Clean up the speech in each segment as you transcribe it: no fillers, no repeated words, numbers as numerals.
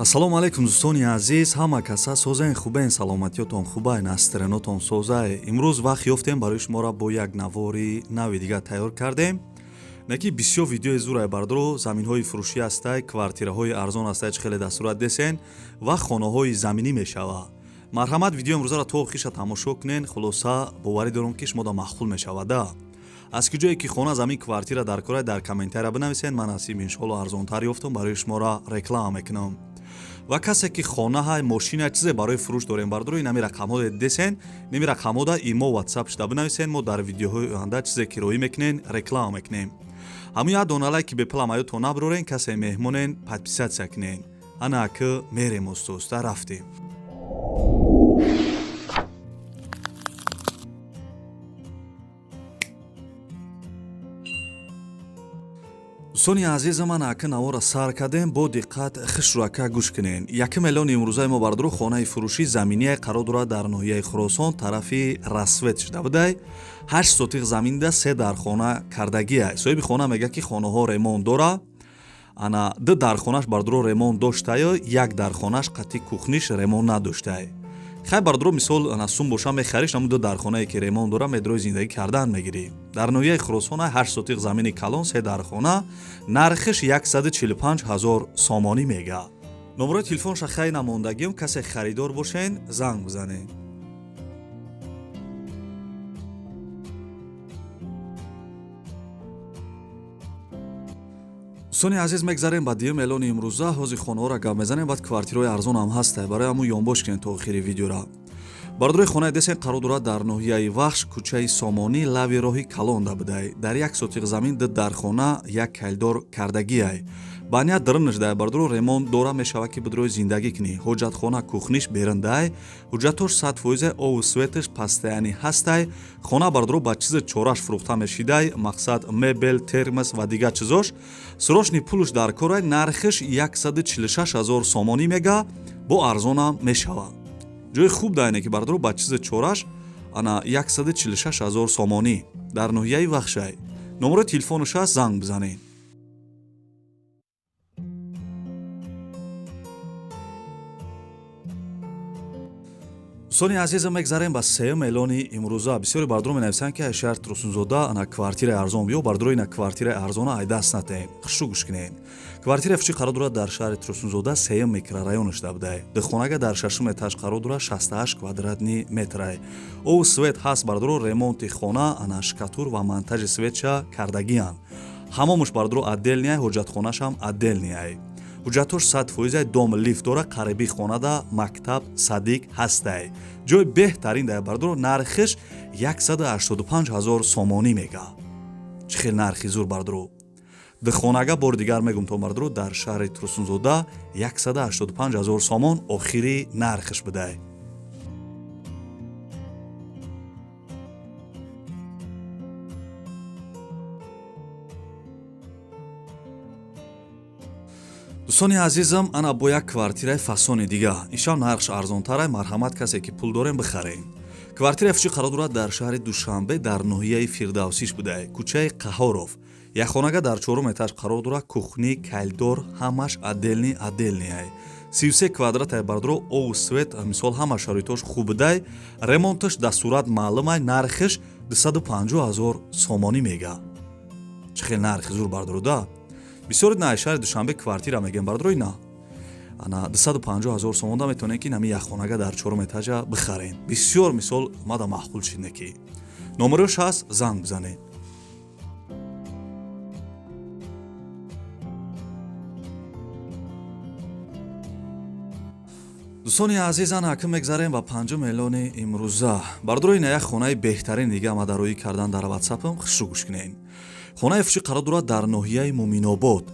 Ассалому алайкум, дӯстони азиз, ҳама каса созаен, хубен, саломатиётон хубай, настроениятон созай. Имрӯз вақт ёфтем, барои шуморо бо як навори нави дигар тайёр кардем. Неки бисёр видеои зурай, бардоро, заминҳои фурӯшӣ ҳастай, квартираҳои арзон ҳастай, чӣ хеле дастурат десен ва хонаҳои заминӣ мешава. Марҳамат, видеои имрӯзаро то охириша тамошо кунен. Хулоса, боварӣ дорам, ки шумода маъқул мешавада. Аз куҷое ки хона, замин, квартира дар корай, дар комментария бинависен. Ман насиб, иншоалло, арзонтар ёфтам, барои шуморо реклама мекунам. Ва касе ки хонаҳай, мошина, чизе барои фурӯш дорем, бардоро, инами рақамҳо десен, ними рақамҳода имо, ватсап шуда бинависен. Мо дар видеоҳои оянда чизе ки роӣ мекунен, реклама мекунем. Ҳамун як дона лайк ки бепулам аётон набурорен. Касе меҳмонен, подписаться кунен. Ана аки мерем, оста-оста рафтем. Дӯстони азиза, ман ака навора сар кардем, бо диққат хишру ака гӯш кунен. Якум эълони имрӯзаи мо, бардору, хонаи фурӯшӣ заминие қарор дорад дар ноҳияи Хуросон, тарафи Рассвет шуда будай. 8 сотиқ заминда се дархона кардагия. Соҳиби хона мегӯяд, ки хонаҳо ремонт дора. Ана ду дархонаш, бардоро, ремонт доштаю, як дархонаш қатъи кухниш ремонт надоштай. Хай, бардоро, мисол, ана сум боша, мехариш, ҳамун ду дархонае ки ремонт дора, медрои зиндагӣ кардан мегирӣ. Дар ноҳияи Хуросона, 8 сотиқ замини калон, се дархона, нархиш 145 ҳазор сомонӣ мега. Номерои телефонша хай намондагиам, касе харидор бошен, занг бизанед. Дӯстони азиз, мегзарем ба дуюм эълони имрӯза. Ҳозир хонаҳоро гап мезанем, баъд квартираҳои арзон ҳам ҳастай, барои ҳамун ёнбош кунем то охири видеора. Бародарои, хонаи десен қарор дорад дар ноҳияи Вахш, кӯчаи Сомонӣ, лави роҳи калонда будай. Дар 1 сотиқ замин ду дархона, як калидор кардагиай. Ба ният дарунаш дай, бардоро, ремонт дора, мешавад ки бидрои зиндагӣ кунӣ. Ҳоҷатхона, кухниш берундай, ҳуҷҷатош 100%, ову светаш постоянный ҳастай. Хона, бардоро, ба чизи чораш фурӯхта мешидай, мақсад мебел, термос ва дигар чизош. Срочный пулуш дар корай, нархиш 146 ҳазор сомонӣ мега, бо арзонам мешавад. Ҷои хуб дайне ки, бардоро, ба чизи чораш ана 146 ҳазор сомонӣ, дар ноҳияи Вахшай. Номерои телефонаш аст, занг бизанед. Дӯстони азиза, мегзарем ба сеюм эълони имрӯза. Бисёре бардоро менависанд, ки шаҳр Турсунзода ана квартираи арзон биё. Бардоро, ина квартираи арзона ай даст натаем, хушрӯ гӯш кунем. Квартираи фурӯшӣ қарор дорад дар шаҳри Турсунзода, сеюм микрорайонаш будай. Духонага дар шашум этаж қарор дорад, 68 квадратный метрай. Ову свет ҳаст, бардоро, ремонти хона, ана штукатур ва монтажи светша кардагиянд. Ҳамомуш, бардоро, отдельный, ҳоҷатхонашам отдельный. Ҳуҷҷатош 100%, дом лифт дора, қариби хонада мактаб, садик ҳастай. Ҷои беҳтарин дай, бардоро, нархиш 185 ҳазор сомонӣ мега. Чӣ хел нархи зур, бардоро! Духонага, бори дигар мегум то, бардоро, дар шаҳри Турсунзода 185 ҳазор сомон охири нархиш будай. Дӯстони азизам, ана бо як квартираи фасони дига, ишам нархш арзонтарай. Марҳамат, касе ки пул дорем, бихарем. Квартираи фурӯшӣ қарор дорад дар шаҳри Душанбе, дар ноҳияи Фирдавсиш будай, кӯчаи Қаҳоров. Якхонага дар чорум этаж қарор дорад, кухни, калидор ҳамаш отдельный, отдельный. 33 квадратай, бардоро, ову свет, мисол, ҳама шароитош хуб будай, ремонташ дар сурат маълумай. Нархиш 250 ҳазор сомонӣ мега. Чӣ хел нархи зур, бардоро, да? Бисёре на шаҳри Душанбе квартира мегӯем, бардорои, на ана 250 ҳазор сомонда метавонем, ки нами якхонага дар чорум этажа бихарем. Бисёр, мисол, мада маъқул шид, ки номерош ҳаст, занг бизанед. Дӯстони азиз, ана акн мегзарем ба панҷум эълони имрӯза. Бардорои, ина як хонаи беҳтарин дига мадароӣ кардан дар ватсапам, хушрӯ гӯш кунед. Хонаи фурӯшӣ қарор дорад дар ноҳияи Муминобод,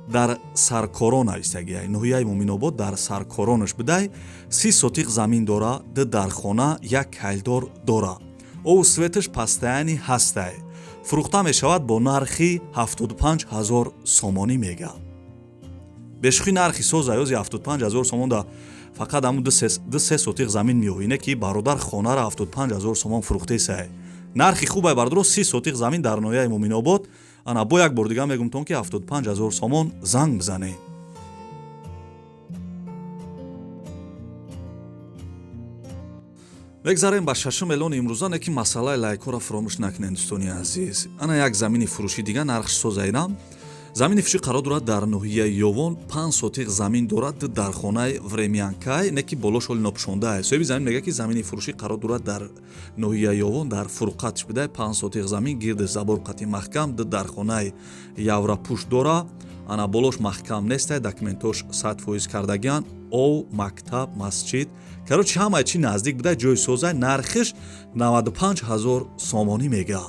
дар Саркорон навистагиай. Ноҳияи Муминобод, дар Саркоронаш будай. 30 сотиқ замин дора, ду дархона, як калидор дора, ову светаш постоянный ҳастай. Фурӯхта мешавад бо нархи 75 ҳазор сомонӣ мега. Бешухӣ, нархи соз аёзи 75 ҳазор сомон да фақат ҳамун ду се сотиқ замин меёвӣ, не ки бародар хонара 75 ҳазор сомон фурӯхтесай. Нархи хубай, бардоро, 30 сотиқ замин дар ноҳияи Муминобод. Ана бо як бор дига мегумтон, ки 75 ҳазор сомон, занг бизанед. Мегзарем ба шашум эълони имрӯза, не ки масъалаи лайкҳоро фуромӯш накунед, дӯстони азиз. Ана як замини фурӯшӣ дига, нархш созаинам. Замини фурӯшӣ қарор дорад дар ноҳияи Ёвон, 5 сотиқ замин дорад, дар хонаи времянкай, не ки болош ҳоли нопӯшондаа. Соҳиби замин мегӯяд, ки замини фурӯшӣ қарор дорад дар ноҳияи Ёвон, дар фурқатш бидай, 5 сотиқ замин, гирди забор қати маҳкам, дар хонаи яврапӯш дора. Ана болош маҳкам нестай, документош 100% кардагиан, ов, мактаб, масҷид, короче ҳамаи чи наздик бидай, ҷои созай. Нархиш 95 ҳазор сомонӣ мега.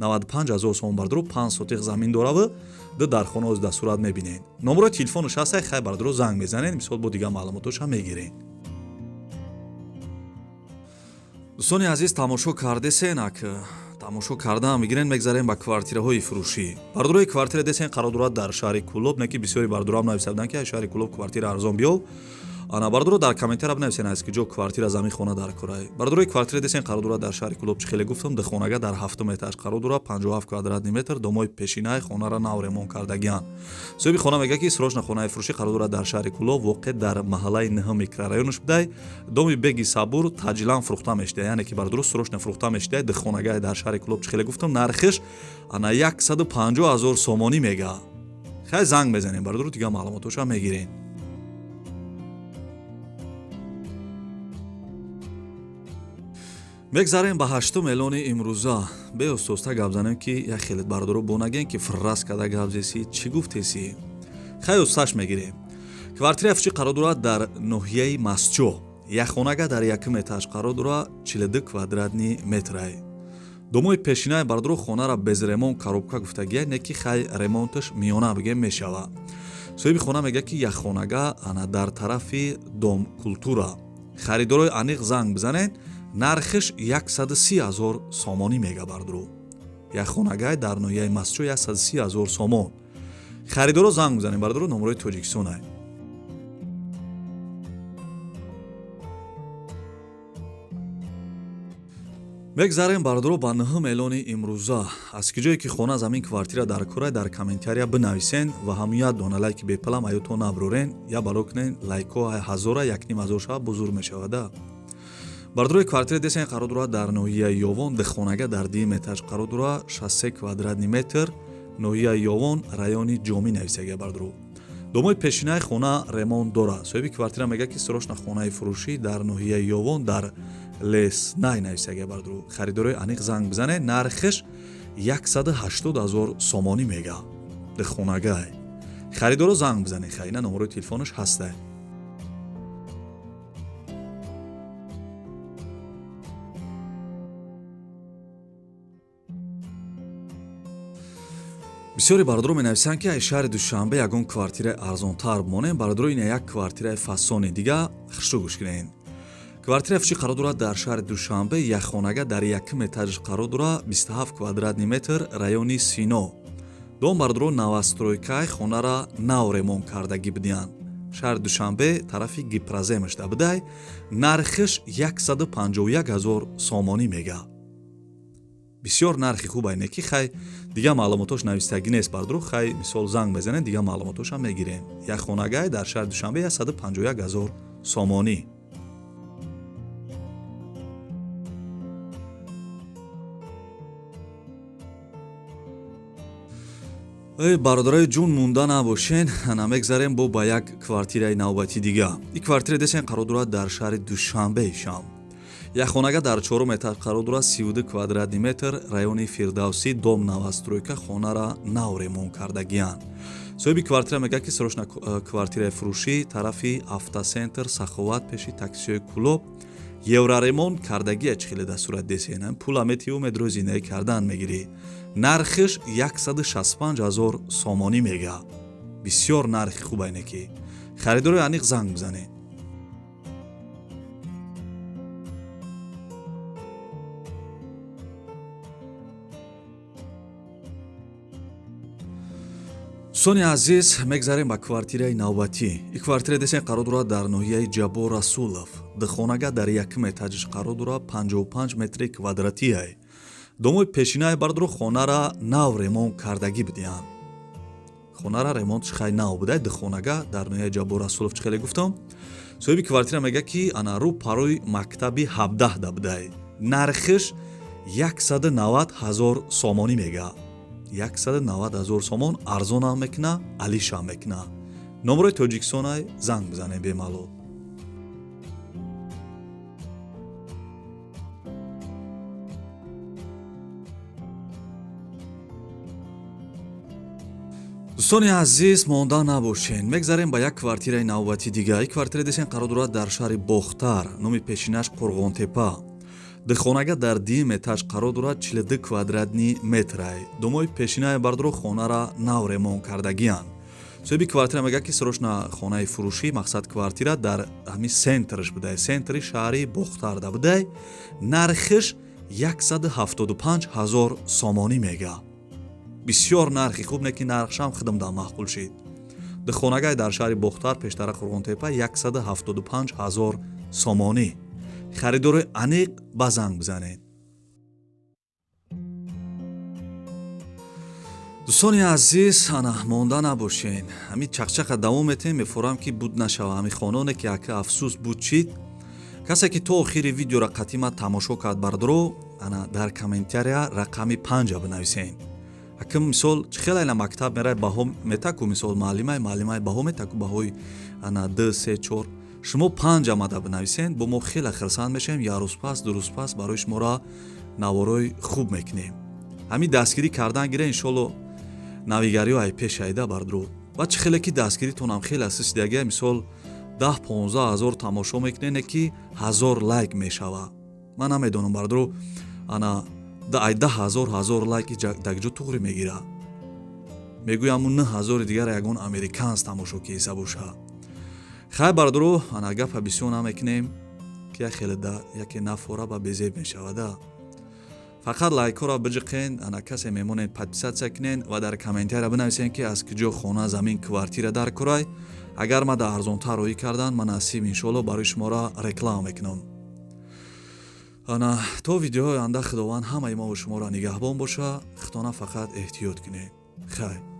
95 ҳазор сомон, бардоро, 5 сотиқ замин дораву ду дар хона оз дар сурат мебинед. Номерои телефонаш ҳастай, хай бардоро, занг мезанед, мисол бо дигар маълумотоша мегиред. Дӯстони азиз, тамошо кардесен, ак тамошо кардаам мегирен. Мегзарем ба квартираҳои фурӯшӣ. Бардорои квартира десен қарор дорад дар шаҳри Кӯлоб, не ки бисёри бардорам нависта буданд, ки шаҳри Кӯлоб квартира арзон биёв. Ана бардоро, дар комментария бинависен, аз ки ҷо квартира, замин, хона дар курай. Бардорои квартира десен қарор дорад дар шаҳри Кӯлоб, чӣ хеле гуфтам, духонага дар ҳафтум этаж қарор дорад, 57 квадратный метр, домои пешинаи хонара нав ремонт кардагианд. Соҳиби хона мегӯяд, ки срочно хонаи фурӯшӣ қарор дорад дар шаҳри Кӯлоб, воқеъ дар маҳаллаи ниҳум микрорайонаш будай, доми Беги Сабур, таъҷилан фурӯхта мешуда, яъне ки бардоро, срочно фурӯхта мешуда. Духонага дар шаҳри Кӯлоб, чӣ хеле гуфтам, нархиш ана 150 ҳазор сомонӣ мега. Хай занг мезанем, бардоро, дигар маълумотоша мегирем. Мегзарем ба ҳаштум эълони имрӯза. Беостоста гап занем, ки як хеле бардоро бо нагем, ки фррас карда гап зеси, чӣ гуфтеси. Хай усташ мегирем. Квартираи фурӯшӣ қарор дорад дар ноҳияи Мастчоҳ, як хонага дар якум этаж қарор дорад, 42 квадратный метрай. Домои пешинаи, бардоро, хонара без ремонт, коробка гуфтагия, не ки хай ремонташ миёна бигем мешавад. Соҳиби хона мегӯяд, ки як хонага ана дар тарафи дом культура. Харидорои аниқ занг бизанед, нархиш 130 ҳазор сомонӣ мега. Бардоро, як хонагай дар ноҳияи Мастчоҳ, 130 ҳазор сомон. Харидоро занг бизанед, бардоро, номерои Тоҷикистонай. Мегзарем, бардоро, ба нӯҳум эълони имрӯза. Аз ки ҷое ки хона, замин, квартира дар курай, дар комментария бинависен ва ҳамун як дона лайки бепалам аётон наброрен, я бало кунен, лайкҳо ҳазора, 1,5 ҳазор шава, бузург мешавада. Бардорои квартира десен қарор дорад дар ноҳияи Ёвон, духонага дар дуюм этаж қарор дорад, 63 квадратный метр, ноҳияи Ёвон, райони Ҷомӣ нависагия. Бардоро, домои пешинаи хона ремонт дорад. Соҳиби квартира мегӯяд, ки срочно хонаи фурӯшӣ дар ноҳияи Ёвон, дар Леснай нависагия. Бардоро, харидорои аниқ занг бизанед, нархиш 180 ҳазор сомонӣ мега, духонагай. Харидоро занг бизанед, хайна номерои телефонаш ҳастай. Бисёре бародаро менависанд, ки аз шаҳри Душанбе ягон квартираи арзонтар бимонем. Бародаро, ина як квартираи фасони дига, хушрӯ гӯш кунед. Квартираи фурӯшӣ қарор дорад дар шаҳри Душанбе, якхонага дар якум этажш қарор дорад, 27 квадратный метр, райони Сино. Дом, бародаро, новостройкаи, хонара нав ремонт кардагӣ будиянд. Шаҳри Душанбе, тарафи Гипроземашда будай, нархиш 151 ҳазор сомонӣ мега. Бисёр нархи хубай, не ки хай дигар маълумотош навистагӣ нест, бардоро. Хай мисол занг мезанем, дигар маълумотошам мегирем. Як хонагай дар шаҳри Душанбе, 151 ҳазор сомонӣ. Эй бародарои ҷун, монда набошен. Ана мегзарем бо ба як квартираи навбати дига. Ин квартира десен қарор дорад дар шаҳри Душанбе шам, як хонага дар чорум этаж қарор дорад, 32 квадратный метр, райони Фирдавсӣ, дом новостройка, хонара нав ремонт кардагиянд. Соҳиби квартира мегӯяд, ки срочно квартираи фурӯшӣ тарафи Автоцентр Саховат, пеши таксиҳои Кӯлоб, евроремонт кардагия. Чӣ хеле дар сурат десен, пула метиҳу медро зиндагӣ кардан мегирӣ. Нархиш 165 ҳазор сомонӣ мега. Бисёр нархи хуб айне ки харидорои аниқ занг бизанед. Дӯстони азиз, мегзарем ба квартираи навбатӣ. Ин квартира десен қарор дорад дар ноҳияи Ҷаббор Расулов, духонага дар якум этажш қарор дорад, 55 метри квадратиай. Домои пешинаи, бардоро, хонара нав ремонт кардагӣ будиянд. Хонара ремонтш хай нав будай, духонага дар ноҳияи Ҷаббор Расулов чӣ хеле гуфтам. Соҳиби квартира мега ки ана рӯ парои мактаби 17 да будай. Нархиш 190 000 сомонӣ мега. 190 000 сомон арзонам мекуна, алишам мекуна. Номрои Тоҷикистонай, занг бизанем бемалол. Дӯстони азиз, монда набошен. Мегзарем ба як квартираи навбати дига. Ин квартира десен қарор дорад дар шаҳри Бохтар, номи пешинаш Қурғонтепа. Духонага дар дуюм этаж қарор дорад, 42 квадратни метрай. Домои пешинаи бардоро хонара нав ремонт кардагиянд. Соҳиби квартира мегӯяд ки срочно хонаи фурӯшӣ, мақсад квартира дар ҳамин центрш будай, центри шаҳри Бохтарда будай. Нархиш 175 000 сомонӣ мега. Бисёр нархи хуб, не ки нархшам худам да маъқул шид. Духонагай дар шаҳри Бохтар, пештара Қурғонтепа, 175 000 сомонӣ. Харидори аниқ ба занг бизанед. Дӯстони азиз, ана монда набошен. Ҳамин чақчақа давом метем, мефорам ки буд нашава ҳамин хононе ки ака афсӯс буд чид. Касе ки то охири видеора қатима тамошо кард бардоро, ана дар комментария рақами 5 бинависен. Аким мисол чӣ хел айна мактаб мерай баҳо метаку, мисол муаллимай баҳо метаку, баҳои ана 2 3 4. Шумо 5 амада бинависен, бо мо хеле хирсанд мешавем. Як рӯз пас, ду рӯз пас барои шуморо наворои хуб мекунем. Ҳамин дастгирӣ кардан гире, иншолло навигариҳо ай пеш айда бардро. Ва чӣ хеле ки дастгиритонам хеле асисидагия, мисол 10-15 ҳазор тамошо мекунене ки 1000 лайк мешава. Ман намедонам бардро, ана ай 10 ҳазор лайк дагҷо туғри мегира. Мегӯям 9 ҳазори дигар ягон американс тамошо киса боша. Хай бардро, ана гапа бисёр намекунем ки як хеле да яке нафора ба безеб мешавада. Фақат лайкҳоро биҷиқен, ана касе мемонед подписаться кунен ва дар комментария бинависен ки аз куҷо хона, замин, квартира дар курай. Агар ма да арзонтар роӣ кардан, ман насиб иншоалло барои шуморо реклама мекунам. Ана то видеоҳои оянда Худованд ҳамаи мо ва шуморо нигаҳбон боша. Худона фақат эҳтиёт кунед. Хай.